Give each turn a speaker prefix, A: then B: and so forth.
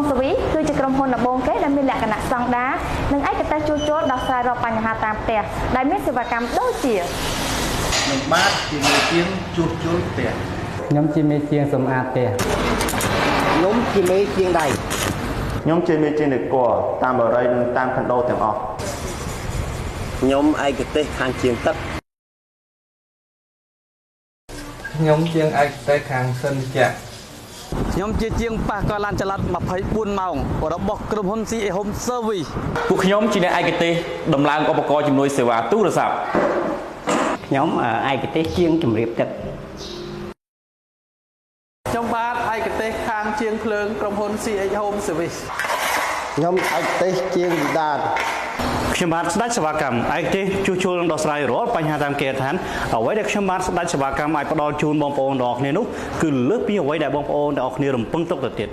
A: Home Service គឺជាក្រុមហ៊ុនដំបូងគេដែលមានលក្ខណៈស្តង់ដារនិងឯកទេសជួសជុលដោះស្រាយរាល់បញ្ហាតាមផ្ទះដែលមានសេវាកម្មដូចជា
B: ខ្ញុំបាទជាមេជាងជួសជុលផ្ទះ
C: ខ្ញុំជាមេជាងសម្អាតផ្ទះ
D: ខ្ញុំជាមេជាងដៃ
E: ខ្ញុំជាមេជាងដេគ័រតាមបរិយនិងតាមខុនដូទាំងអស់
D: ខ្ញុំឯកទេសខាងជាងទឹក
F: ខ្ញុំជាងឯកទេសខាងសិនចៈ
G: ខ្ញុំជាជាងប៉ះកឡានចល័ត24ម៉ោងរបស់ក្រុមហ៊ុន CA Home Service
H: ពួកខ្ញុំជាអ្នកឯកទេសដំឡើងឧបករណ៍ជំនួយសេវាទូរស័ព្ទ
I: ខ្ញុំឯកទេសជាងជំរាបទឹក
F: ខ្ញុំបាទឯកទេសខាងជាងភ្លើងក្រុមហ៊ុន CH Home Service
J: ខ្ញុំឯកទេសជាងវិដាន
K: ខ្ញុំបាទស្ដេចសេវាកម្មឯកទេសជួសជុលនិងដោះស្រាយរាល់បញ្ហាតាមគេហដ្ឋានអ្វីដែលខ្ញុំបាទស្ដេចសេវាកម្មអាចផ្ដល់ជូនបងប្អូនទាំងអស់គ្នានោះគឺលើសពីអ្វីដែលបងប្អូនទាំងអស់គ្នារំពឹងទុកទៅទៀត។